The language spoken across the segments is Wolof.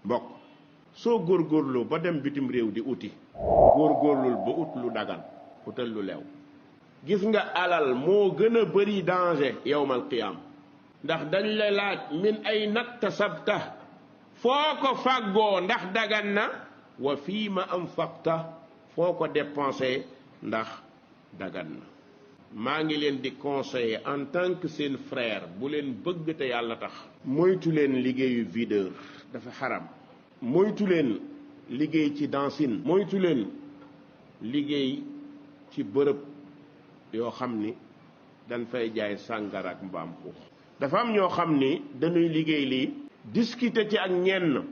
mbokk soo góorgóorloo ba dem bitim réew di uti góorgóorlul ba ut lu dagan utal lu leew. gis nga alal moo gën a bëri danger yowmal qiyaam ndax dañ la laaj min ay naktasabta foo ko fàggoo ndax dagan na wa fii ma anfaqta foo ko dépensé ndax dagan na. maa ngi leen di conseiller en tant que seen frère bu leen bëgg te yàlla tax moytu leen liggéeyu videur dafa xaram. moytu leen liggéey ci dancing. moytu leen liggéey ci bërëb yoo xam ni dañ fay jaay sàngara ak mbaam xuux. dafa am ñoo xam ni dañuy liggéey lii discuter ci ak ñenn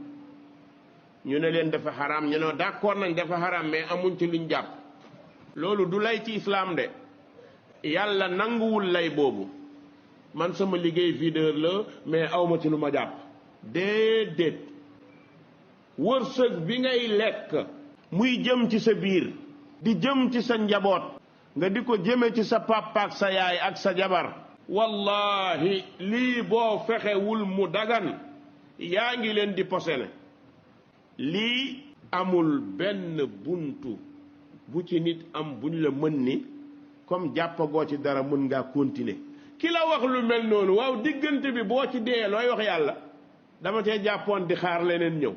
ñu ne leen dafa xaram ñu ne d'accord nañ dafa xaram mais amuñ ci luñ jàpp. loolu du lay ci islam de yàlla nanguwul lay boobu man sama liggéey videur la mais awma ci lu ma jàpp. déedéet wërsëg bi ngay lekk muy jëm ci sa biir di jëm ci sa njaboot nga di ko jëme ci sa papa ak sa yaay ak sa jabar wallahi lii boo fexewul mu dagan yaa ngi leen di posene. lii amul benn buntu bu ci nit am buñ la mën ni comme jàppagoo ci dara mën ngaa continuer. ki la wax lu mel noonu waaw diggante bi boo ci dee looy wax yàlla dama cee jàppoon di xaar leneen ñëw.